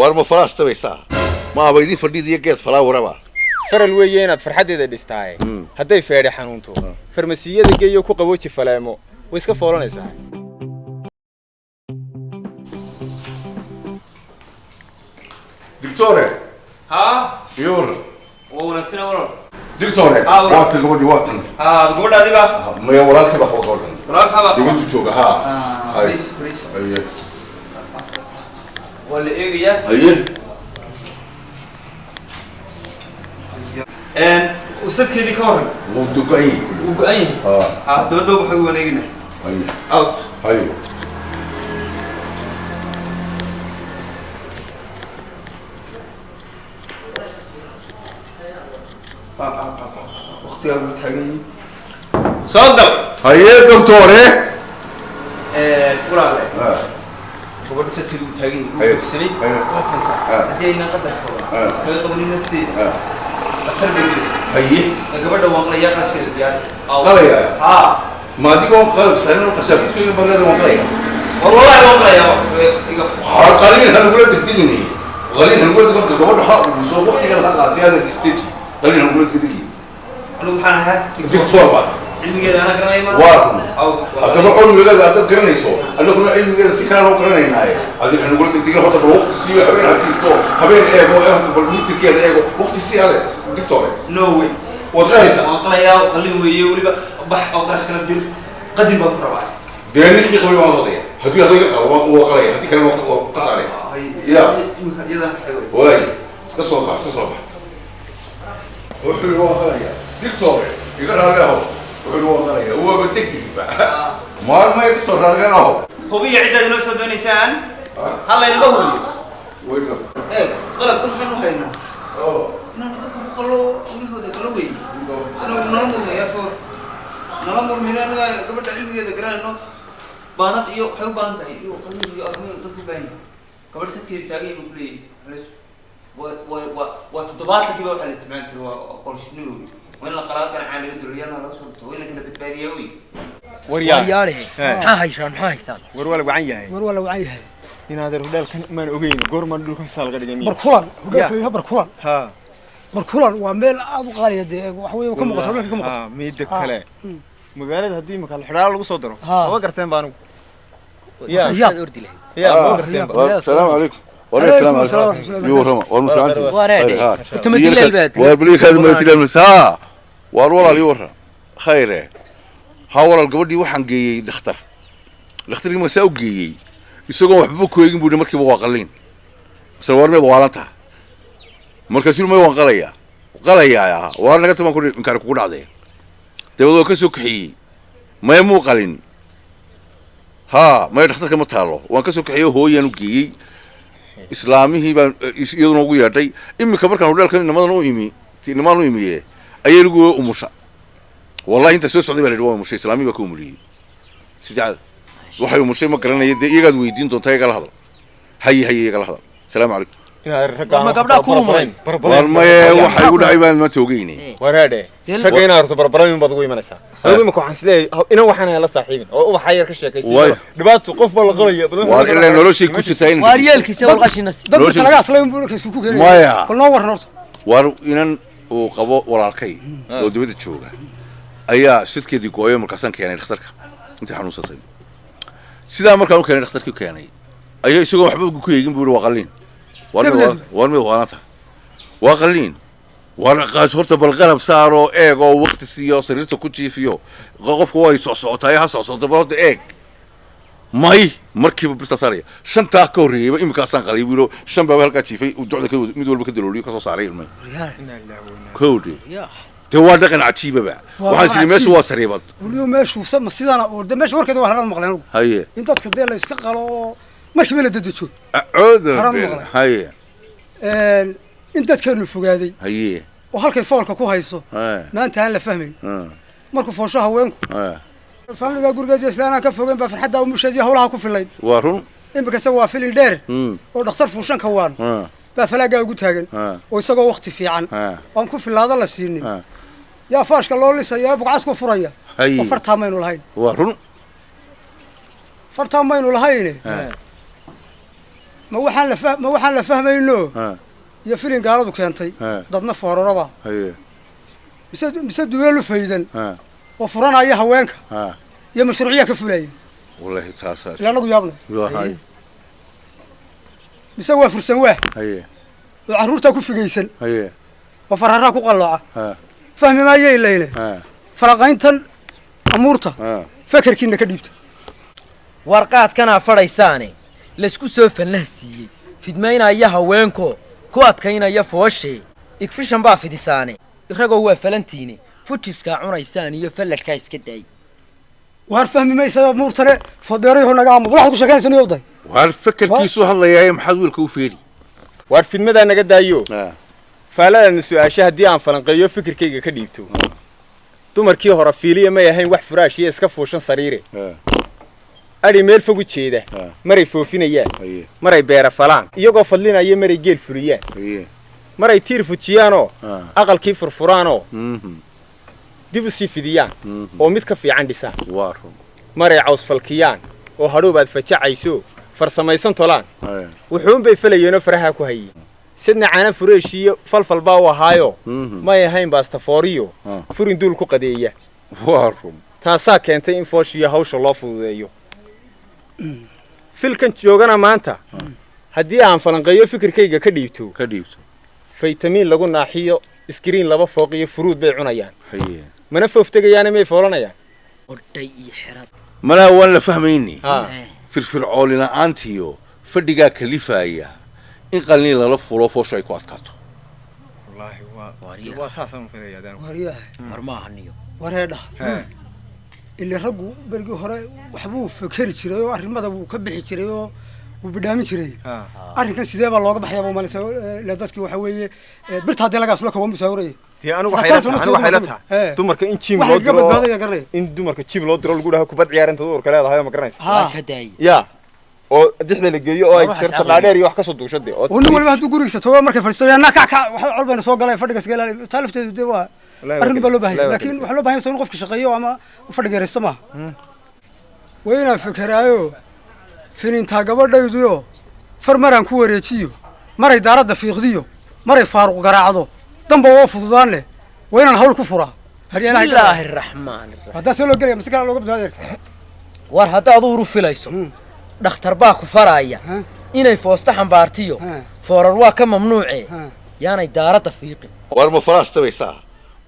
Waar ma falaas tabaysaa? Ma aba idin fadhiid iyo geed falaawaraba? Faral weeye inaad farxaddeeda dhistaaye. Hadday feedhi xanuunto, farmasiyada geeyo, ku qabooji faleemo, way iska foolanaysaa. Doctore. Haa. Iyo waran? Waa wanaagsan, walaal. Doctore. Ah, walaal. Waa tan gabadhi, waa tan. Haa, gabadhaadiba? Maya, walaalkay baa qaba gabadhan. Walaalkaaba? Dibaddu jooga, haa. Hay. Fariis, fariis. Haye. Waa la eegayaa. Haye. Usadkeedii ka waran? Wuu dugan yahay. Wuu go-an yahay. Haa. Haa, dabadda waxaad waneegina. Haye. Out. Haye. Waqtigaa wuu taagan yahay, soo gal. Haye, doctore. Walaale. Ah. Gabadha sadkeedu wuu taagan yahay. Haye. Wuu bogsanay. Haye. Waa jirtaa. Ah. Haddii aynaan qadarka Ah. kaga qabanin nafteeda, Ah. khatar bay gelaysaa. Haye. Gabadha waan qalayaa, qarashkeeda diyaar. Qalaya? Haa. Ma adigoo qalab saarin oo qasaafidkayga badleeda waan qalaya? War wallahi waan qalayaa, iga. Waxaa qaliin ha nagula degdegini, qaliin ha nagula degdegin. Gabadha ha soo waqtigeeda ha qaatay, adag stage, qaliin ha nagula degdegin. Anigu maxaan ahaa? Doctor baad. Cilmigeeda anaa garanaya ma. Waa run. Out. Haddaba cilmigeeda haddaad garanayso, annaguna cilmigeeda si kalaan u garanaynaaye, adiga ha nagula degdegin. Horta bal waqti siiyo, habeen ha jiirto, habeen eego ee horta bal mitirkeeda eego, waqti sii ade, doctore. No way. Waad qalaysaa? Waan qalayaa, qalin weeye weliba, bax oo qarash kala dir, qadin baan ku rabaa. Dee ninkii qabay waan odaya, haddii adayga qabo waa qalaya, haddii kalena waa qasaaraya ya. Imika iyadana kaxay wey. Waay, iska soo bax, iska soo bax. Wuxuu yidhi waan qalaya, doctore, iga raalli ahow. Wuxuu yidhi waan qalaya, waaba degdegba maalmaya. Doctor, raalligan ahow. Hubiya ciddaad inoo soo doonaysaan, ha laynaga hubiyo. Wayna. Eeg, qalabka maxaan u haynaa? Oo. Inaan dadka ku qallo awlihooda kala wey, inuu nala murmaya ka hor nala murmina. Anaga gabadha cilmigeeda garanayno, baanad iyo waxay u baahan tahay iyo qalin iyo arrimo dadku u baahan yahay. Gabadh sadkeeda taagan yahay buu kuleeyahay. Halis waa 70-kii baa waxaa la isticmaali jiray, waa qorshnimo wey. Waa in la qalaa, ganacaa laga duliyaana laga soo dhufto, waa in la kala badbaadiyaa wey. Waryaa. Waryaale, maxaa haysaan? Maxaa haysaan? War waa la wacan yahay. War waa la wacan yahay. Inaadeer, hudheelkan maan ogeyn goormaan dhulkan saa laga dhigay. Barkulan hoggaanka, barkulan. Haa. Barkulan waa meel aad u qaaliya, dee waxa weeye ka muuqata hoggaanka, ka muuqata. Haa, miida kale magaalada haddii imika xidhaalo lagu soo daro, Ha. maba garteen ba anigu. Ya. Yaad ordi lahayd. Ya, maba garteen ba. السلام عليكم. عليكم السلام ورحمة الله. iyo warrama, war ma fiicantihiin? Waa reedhe. Ha. Horta ma dileel baad. Waar baliikaadi ma dileel ha. Waar walaal, iyo warra khayre. Ha walaal, gabadhii waxaan geeyey dhakhtar. Dhakhtarkii markaa u geeyey, isagoon waxba ku eegin buu yidhi markiiba waa qalliin. Masale waar miyaad waalan tahay? Markaasuu may waan qalayaa, qalayaa. Waar naga taban ku inkaar kugu dhacday. Dabeed waa ka soo kaxeeyey. Maya, muu qalin. Ha, maya, dhakhtarka ma taalo. Waan ka soo kaxeeyey, hooyaan u geeyey, islaamihii baan iyaduna ugu yeedhay. Iminka markaan hodheelka inamadan u imi, inamaan u imiye, ayay lagu umusha. Wallahi inta soo socday baa la yidhi waa umushay, islaamihii baa ka umuliyey. Sidii caad waxay umushay ma garanaya, dee iyagaad weydiin doontaa, iyaga la hadal. Haye haye, iyaga la hadal. Asalaamu calaykum. Inaadeer, ragga War ma gabdhaha ku umulay? War maye, waxa igu dhacay baan maanta ogeyne. Wareedhe, ragga inaad horta barbarayn baad ugu imanaysaa. Adigu imika waxaan isleeyahay inan waxaan ahay la saaxiibin oo ubaxa yar ka sheekaysiin. Waay. Dhibaato qof baa la qalaya. Waar ilaa noloshay ku jirtaa in Waaryeelkiisa walqashina. Dad marka laga aslay unbuu isku ku keenaya. Maya. Bal noo waran horta. Waar inan uu qabo walaalkay oo dibadda jooga ayaa sidkeedii gooyo, markaasaan keenay dhakhtarka intii xanuunsatay. Sidaa markaan u keenay dhakhtarkii keenay ayaa isagoo waxba ku eegin buu yidhi waa qalliin. Waar mid waar mid waalan tahay? Waa qalliin. Waar qaas horta bal qalab saaro, eeg oo waqti siiyo, sariirta ku jiifiyo. Qofka way socsocotaay, ha socsocota, bal horta eeg. May, markiiba birtaa saaraya. Shantaa ka horreeyeyba iminkaasaan qalay buu yidhi. Shan baaba halkaa jiifay, uu docda mid walba ka dalooliyo, kasoo saaray ilmay kowdhe. Dee waa dhaqan cajiibaba. Waa waxaan dhaqan isiri meeshu cajiib. Waa sariibad. Weliba meeshu ma sidana oo de meesha warkeeda waa haran maqleen anigu. Haye. In dadka dee la iska qalo oo markiiba la dedejo. Acooda. Haran maqlay. Haye. In dadkeenu fogaaday haye oo halkay foolka ku hayso haye maanta aan la fahmayn. Ha. Markuu foosho haweenku ha faamiliga gurigeed iyo islaanaan ka fogeyn baa farxadda umusheedii hawlaha ku filayd. Waa run. Imikase waa filin dheer oo dhakhtar fuushanka waan ha baa falaagaa ugu taagan ha oo isagoo wakti fiican ha oon ku filaado la siinin ha yaa faashka loo lisaya, buqcad ku furaya. Haye. Oo fartaa maynu lahayn. Waa run. Fartaa maynu lahayne. Ha. Ma waxaan la ma waxaan la fahmayno Ha. iyo filin gaaladu keentay Ha. dadna fooraraba Haye. Mise duulo lu faydan Ha. oo furanaya haweenka Ha. iyo mashruuciya ka fulaya. Wallahi taasaa. Ilaa anagu yaabnay. Waa hay. Mise waa fursan waa Haye. oo carruurtaa ku figaysan Haye. oo fararaa ku qallooca. Ha. Fahmi maayay layne Ha. falaqayntan amuurta Ha. fakarkiina ka dhiibta. Warqaadkanaa fadhaysaane laysku soo fallah siiyey fidmaynaya haweenkoo ku adkaynaya fooshee igfishan baa fidisaane iragoo waa falantiine fujiskaa cunaysaan iyo falladhkaa iska daay. Waar fahmi maysa amuurtane fodeerayahu naga aamu waxaad ku sheekanaysa niyow day. Waar fakarkiisu hadlayaa, maxaad wiilka u feeri? Waar fidmadaa naga daayo. Ha. Faaladaadna su-aasha haddii aan falanqeeyo fikirkayga ka dhiibto, dumarkii hore fiiliya may ahayn wax furaashiya iska fuushan sariire. Ha. Adhi meel fog u jeeda Ha. maray foofinayaan, Haye. maray beera falaan iyagoo fadlinaya, maray geel fuliyaan, Haye. maray tiir fujiyaanoo Ha. aqalkii furfuraanoo dib u sii fidiyaan oo mid ka fiican dhisaan, Waa run. maray caws falkiyaan oo hadhowbaad fajacayso farsamaysan tolaan. Haye. Wuxuunbay falayeenoo faraha ku hayeen sidna caana fureeshiyo falfal baa u ahaayo, may ahayn baastafooriyo Ah. furin duul ku qadeeya. Waa run. Taasaa keentay in fooshiyo hawsha loo fududeeyo. Filkan joogana maanta haddii aan falanqeeyo fikirkayga ka dhiibto, Ka dhiibto. Faytamiin lagu naaxiyo, iskriin laba fooq iyo furuud bay cunayaan. Haye. Mana fooftegayaana may foolanayaan. Odhay iyo xerad. Malaa waan la fahmayni. Ha. Firfircooni la'aantiyo fadhigaa kalifaya in qalliin lala fulo foosha ay ku adkaato. Wallaahi waa saasaan filayaa. Waryaha. War maaha niyo. Wareedha ile raggu berigii hore waxbuu fekeri jiray oo arrimada wuu ka bixi jiray oo wuu bidhaamin jiray. Arrinkan sidee baa looga baxayaa buu malaysa ile dadkii waxa weeye birta haddii laga aslo kawan buu saawiraya. Dee anigu Rasaas waxay ma anigu waxay la soo tahay Ee. dumarka in jiim wax loo lagaga diro badbaadaya garanaya. In dumarka jiim loo diro lagu dhaho kubad ciyaar inta duurka leedahay, ma garanaysa? Waa Ha. ka daayey. Ya oo dixda la geeyo oo ay War waxaas jarta caqli. dhaadheer iyo wax kasoo duusho dee oo Oo nin waliba hadduu gurigiisa tago markay fadhiisto yaa naa kac kac wax col bayna soo galay fadhiga iska ilaali, taa lafteedu dee waa Wallaahi waa arrin baa loo baahan wallaahi yahay. waa Laakiin waxaa loo baahan yahay in qofka shaqeeyo ama fadhiga yaraysto maaha. Waa inaan fekeraayo finintaa gabadhayduyo far maraan ku wareejiyo, maray daaradda fiiqdiyo, maray faaruq garaacdo danba waa fududaan leh. Waa inaan hawl ku furaa haryalaha. Bismillaahi raxmaani raxiim. Haddaa see loo gelaya mise kalaa looga badbaadaya? War haddaad uuru filayso, dhakhtar baa ku faraaya Ha. inay foosta xambaartiyo. Ha. Foorar waa ka mamnuuce. Ha. Yaanay daaradda fiiqin. Waar ma falaas tabaysaa?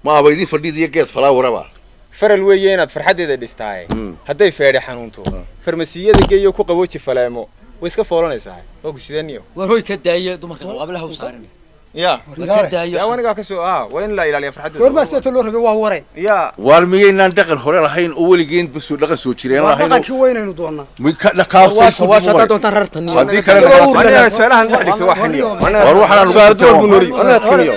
Ma aba idin fadhida iyo geed falaawaraba? Faral weeye inaad farxaddeeda dhistaaye. Hadday feedhe xanuunto, farmasiyada geeyo ku qabooji faleemo, way iska foolanaysaa. Waa ku sideeniyo. War hoy, ka daaye dumarka qablaha u saaran. Ya. War ka daayo. Yaa anigaa kasoo ah waa in la ilaaliya farxaddeeda. Goormaa sideeta loo rogay? Waa waray. Ya. Waar miyaynaan dhaqan hore lahayn oo weligeen basoo dhaqan soo jireen Waa lahayn? dhaqankii weynaynu doonnaa. Waasha waasha haddaad doontaan rartan niyo. Haddii kale Aniga su'aalahan dhex dhigto waa xiniyo. War waxaan su'aal dumar buu noori anaga tkaniyo.